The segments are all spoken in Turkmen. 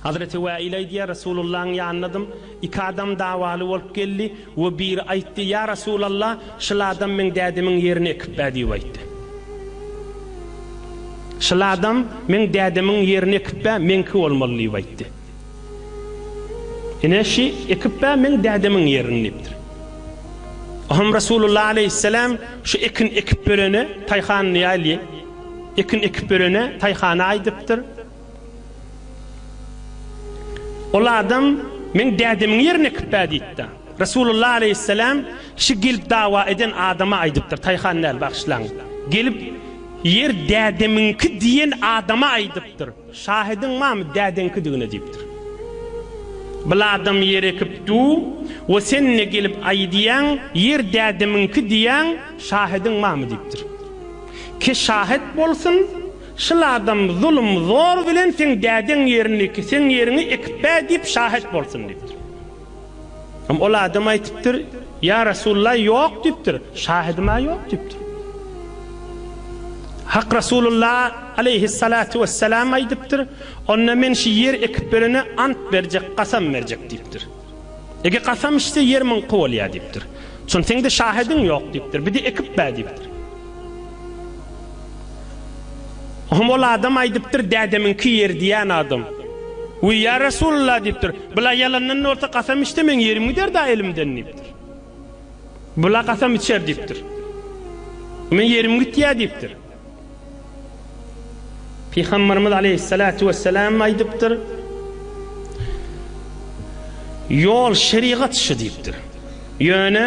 Hazreti Wäil aýdýar, Resulullahyň ýanyndadym, iki adam dawaly bolup geldi we biri aýtdy, Ýa Resulallah, şul adam meň dädemiň ýerini ekip-ä diýip aýtdy. Şul adam meň dädemiň ýerini ekip-ä, meňki bolmaly diýip aýtdy. Ine, şi ekip-ä meň dädemiň ýerini diýipdir. Ohm Resulullah aleýhisselam şu ekin ekip berene, Taýhan diýaýly, ekin ekip berene, Taýhana aýdypdyr. Ol adam meň dädemiň ýerini ekip-ä diýipdir. Resulullah aleýhissalam şi gelip dawa eden adama aýdypdyr, Taýhan däl, bagyşlaň. Gelip ýer dädemiňki diýen adama aýdypdyr. Şahidiň barmy dädeňkidigine diýipdir. Bil adam ýer ekip du we sen-de gelip aýdýaň ýer dädemiňki diýýäň, şahidiň barmy diýipdir. Ki şahit bolsun, Şul adam zulum zor bilen seň dädeň ýerini seň ýeriňi ekipbä diýip şahet bolsun diýipdir. Hem ol adam aýtypdyr, Ýa Resulullah ýok diýipdir, şahidimä ýok diýipdir. Hak Resulullah aleýhissalatu wessalam aýdypdyr, Onda men şu ýer ekip berene ant berjek, kasam berjek diýipdir. Eger kasam içse ýer muňky bolýar diýipdir. Şon seňde şahidiň ýok diýipdir. Bir-de ekip-bä diýipdir. Ohm ol adam aýdypdyr, dädemiňki ýer diýen adam. Wiý, ýa Resulullah diýipdir. Bula ýalandan bolsa kasam içse meň ýerim gider-dä elimden diýipdir. Bula kasam içer diýipdir. Meň ýerim gitýär diýipdir. Pygamberimiz aleýhissalatu wessalam aýdypdyr, Ýol şerigat şu diýipdir. Ýöne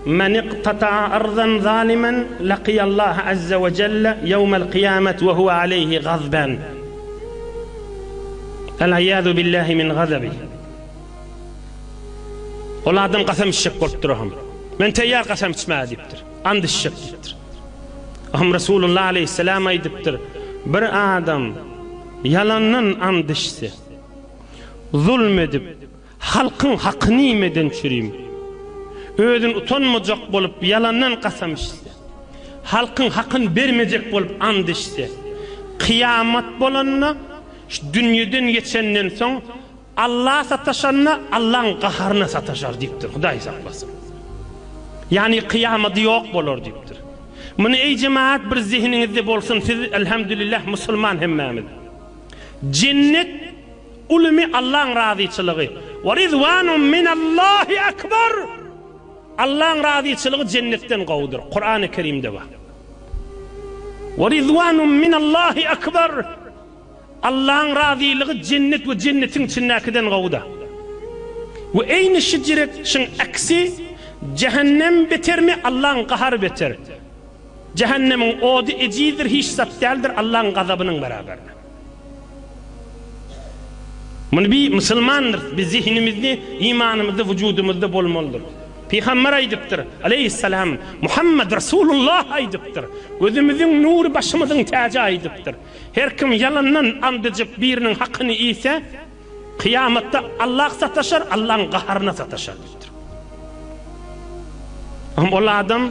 Men iqtata'a arzan zalimen laqiyallaha azza we jelle ýewmel kyýamet we huwe aleýhi gazban. El-iýazu billahi min gazabi. Ol adam kasam içjek bolup duraham. Men teýýar kasam içmäge diýipdir. And içjek diýipdir. Ahym Resulullah aleýhissalam aýdypdyr, Bir adam ýalandan and içse, zulm edip, halkyň hakyny iýmeden çürim, özüni utanmajak bolup ýalandan kasam içse, halkyň hakyny bermejek bolup and içse, kyýamat bolanda, şu dünýeden geçenden soň Alla sataşanda Allaň gaharyna sataşar diýipdir, Hudaý saklasyn. Ýagny kyýamady ýok bolar diýipdir. Muny eý jemaat bir zehiniňizde bolsun siz elhamdülillah musulman hemmämiz. Jennet ulymy Allaň razyçylygy. Wa rizwanun minallahi akbar. Allaň razyçylygy jennetden gowudyr. Kurany Kerimde bar. Wa rizwanun minallahi akbar. Allaň razylygy jennet we jennetiň içindäkiden gowuda. We eýni şijirek şyň äksi jähennem betermi Allaň gahary beter. Jähennemiň ody ejizdir hiç zat däldir Allaň gazabynyň beraberine. Muny bi musulmandyrys bi zihnimizde imanymyzda wujudymyzda bolmalydyr. Pygamber aýdypdyr, aleýhissalam, Muhammed Resulullah aýdypdyr. Gözümiziň nury başymyzyň täji aýdypdyr. Her kim ýalandan and ijip biriniň hakyny iýse, kyýamatda Allah sataşar, Allaň gaharyna sataşar diýipdir. Hem ol adam,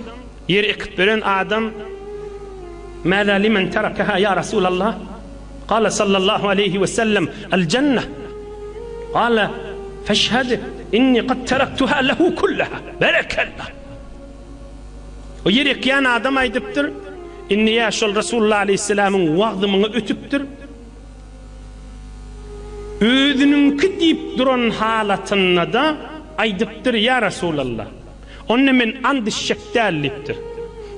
ýer ekip beren adam, Mäzä limen terakaha ýa Rasulallah? Kale sallallahu aleýhi we sellem, El jenneh. Kale, Feşhed, inni kad teraktuha lehu kullaha. Berekellah. O ýer ekýän adam aýdypdyr, Indi ýa şol Resulullah aleýhissalamyň wagzy muňa ötüpdir. Özüniňki diýip duran halatynda-da aýdypdyr, Ýa Resulallah, onda men and içjek däl diýipdir.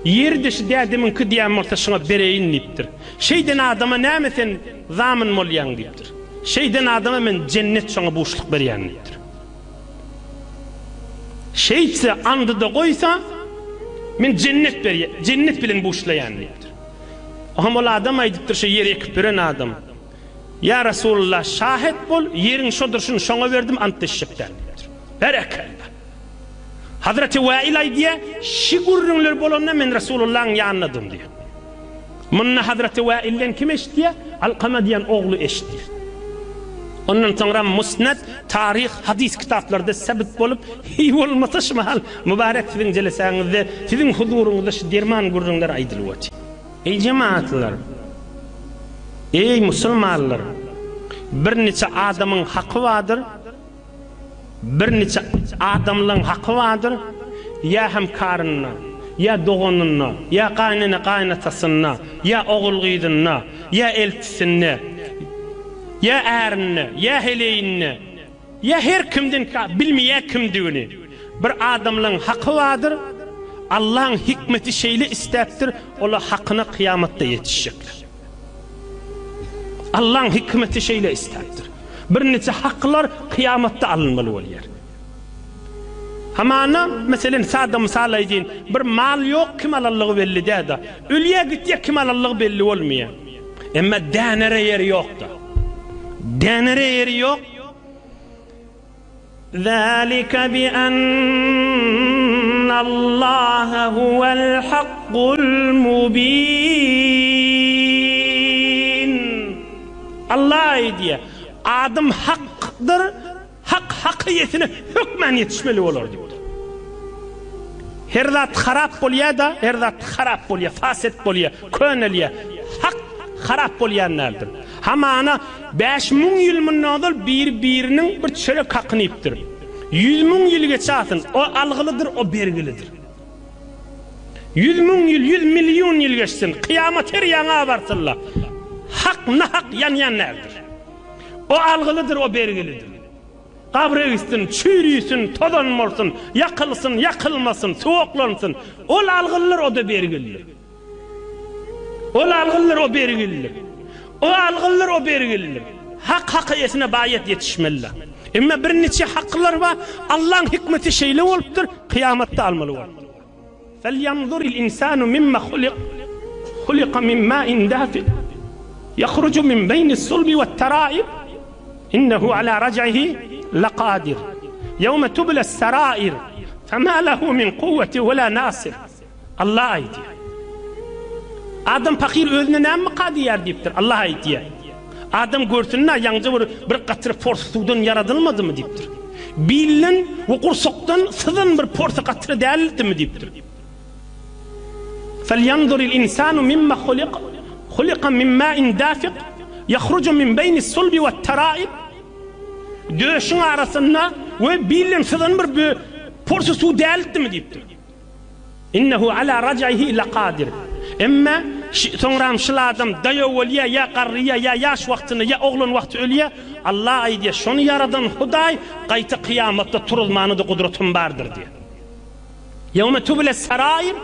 Ýeri-de şu dädemiňki diýen bolsa şuňa bereýin diýipdir. Şeýden adama näme sen zamyn bolýaň diýipdir. Şeýden adama men jennet şoňa buşluk berýän diýipdir. Şeýtse, andy-da goýsa, men jennet berýän, jennet bilen buşlaýan diýipdir. Oňam ol adam aýdypdyr, şo ýeri ekip beren adam, Ýa Resulallah, şahet bol, ýeriň şodur, şuny şoňa berdim, ant eşjek däl diýipdir. Berekella! Hazreti Wäil aýdýar, Şi gürrüňler bolanda men Resulullahyň ýanyndadym diýýär. Munda Hazreti Wäilden kim eşitýär? Alkama diýen ogly eşitýär. Ondan soňra Musned, taryh, hadys kitaplarda sebit bolup, heý bolmasa şu mahal mübarek siziň jelesäňizde, siziň huzuryňyzda şu derman gürrüňler aýdylyp otyr. Eý jemagatlar! Eý musulmanlar! Birniçe adamyň haky bardyr, birniçe adamlaň haky bardyr, ýa hemkarynda, ýa doganynda, ýa gaýynene-gaýynatasynda, ýa ogul-gyzynda, ýa eltisinde, ýa ärinde, ýa heleýinde, Ýa her kimden bilmeýär kimdigini. Bir adamlaň haky bardyr, Allaň hikmeti şeýle istäpdir, olar hakyna kyýamatda ýetişjekler. Allaň hikmeti şeýle istäpdir. Birniçe haklar kyýamatda alynmaly bolýar. Hamana, meselen, sada mysal aýdyn, bir mal ýok, kim alanlygy belli däl-de. Ölýär gitýär, kim alanlygy belli bolmaýar. Emma dänere ýeri ýok-da. Dänere ýeri ýok. Zalika bi ennallaha huwel hakkul mubin. Allah aýdýar, Adym hakdyr, Hak hak eýesine hökmän ýetişmeli bolar diýipdir. Her zat harap bolýar-da, her zat harap bolýar, faset bolýar, könelýär. Hak harap bolýan däldir. Hamana 5000 ýyl mundan ozal biri-biriniň bir çörek hakyny iýipdir. 100 müň ýyl geçäsin, o algylydyr, o bergilidir. 100 müň ýyl, 100 million ýyl geçsin, kyýamat her ýaňa barsyn-la. Hak nahak ýanýan däldir. O algylydyr, o bergilidir. Gabra gitsin, çüýrüsin, tozan bolsun, ýakylsyn, ýakylmasyn, suwaklansyn. Ol algylydyr, o-da bergilidir. Ol algylydyr, o bergilidir. O algylydyr, o bergilidir. Hak hak eýesine baýat ýetişmelidir. Emma birniçe haklar bar, Allaň hikmeti şeýle bolupdyr, kyýamatda almaly bolupdyr. Felýanzuril insanu mimma hulik, hulika min ma'in dafiq, ýahruju min beýnis sulbi wet teraib, innehu ala raj'ihi lakadir, ýewme tubles serair, fema lehu min kuwweti we la nasir. Allah aýdýar. Adam pahyr özüne nämemika diýýär diýipdir. Allah aýdýar. Adam görsün-dä, ýaňja bir bir gatra porsy suwdan ýaradylmadymy diýipdir. Bilden we gursakdan syzan bir porsy gatra däldimi diýipdir. Felýanzuril insanu mimma hulik, hulika min ma'in dafiq, ýahruju min beýnis sulbi wet-teraib. Döşüň arasynda we bilden syzan bir porsy suw däldimi diýipdir. Innehu ala raj'ihi lakadir. Emme soňram şul adam daýaw bolýa ýa garryýa ýa ýaş wagtynda ýa oglan wagty ölýä, Allah aýdýa şony ýaradan Hudaý gaýta kyýamatda turuzmana-da gudratym bardyr diýýär. Ýewme tubile sarair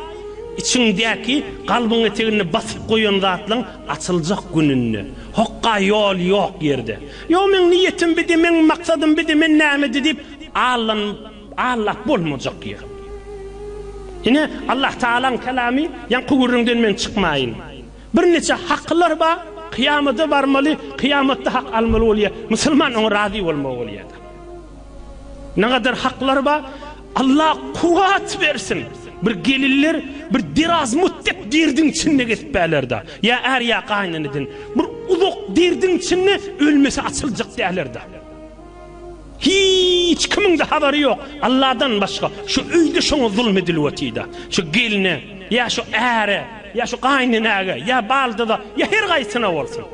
içiňdäki kalbyň eteginde basyp goýan zatlaň açyljak gününde. Hokga ýol ýok ýerde. Ýok meň niýetim bidi, meň maksadym bidi, men nämedi diýip allan Allap bolmajak ýer. Ine, Allah Tagalaň kelamy, ýaňky gürrüňden men çykmaýyn. Birniçe haklar bar, kyýamada barmaly, kyýamatda hak almaly bolýar. Musulman oňa razy bolmaly bolýar. Nägadar haklar bar, Allah kuwwat bersin. Bir gelinler bir deraz mutdek derdiň içinde gezipärler-de. Ýa är ýa gaýyneneden. Bir uzak derdiň içinde ölmese açyljak däler-de. Hiç kimiň-de habary ýok, Alladan başga. Şu öýde şoňa zulum edilip otyda. Şu gelne, ýa şu äre, ýa şu gaýynenäge, ýa baldyza, ýa her gaýsyna bolsun.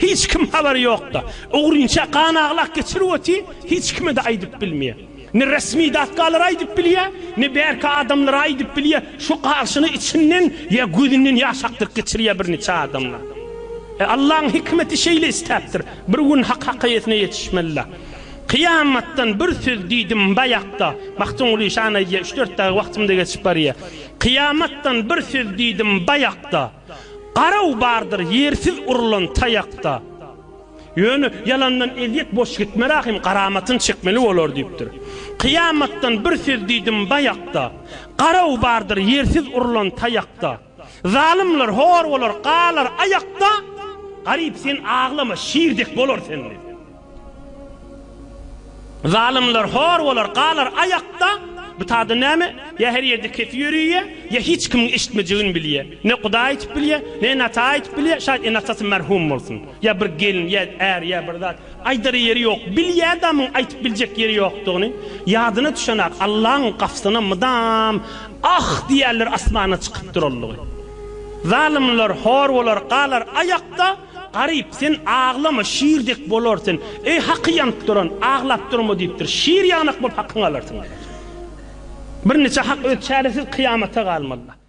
Hiç kim habary ýok-da. Ogrynça gan aglak geçirip oty, hiç kime-de aýdyp bilmeýär. Ne resmi datgalara aýdyp bilýär, ne bärki adamlara aýdyp bilýär. Şu garşyny içinden ýa gözünden ýaş akdyryp geçirýär birniçe adamlar. E, Allaň hikmeti şeýle istäpdir. Bir gün hak hak eýesine ýetişmeli-dä. Kyýamatdan bir söz diýdim baýakda. Magtymguly şan aýdýar, üç-dört dagy wagtym-da geçip barýar. Kyýamatdan bir söz diýdim baýakda. Garaw bardyr ýersiz urlan taýakda. Ýöne ýalandan ezýet boş gitmer ahym, garamatyny çekmeli bolar diýipdir. Kyýamatdan bir söz diýdim baýakda. Garaw bardyr ýersiz urlan taýakda. Zalymlar hor bolar, galar aýakda, Garyp sen aglama, şir dek bolar sen diýip. Zalymlar hor bolar, galar aýakda, Bu tada näme? Ýa her ýerde kefi ýörüýä, ýa hiç kimiň eşitmejegini bilýä. Ne Hudaý aýtyp bilýä, ne ene-ata aýtyp bilýä, şaýat ene-atasy merhum bolsun. Ýa bir gelin, ýa är, ýa bir zat. Aýdar ýeri ýok. Bilýä-de muň aýtyp biljek ýeri ýokdugyny. Ýadyna düşenak, Allaň gapysyna mydam Ah! diýerler asmana çykyp duranlygy. Zalymlar hor bolar, galar aýakda. Garyp, sen aglama, şir dek bolar sen. Eý, haky ýanyp duran, aglap durma diýipdir. Şir ýanak bolup hakyňy alarsyň. Birniçe hak öz çäresiz kyýamata galmaly.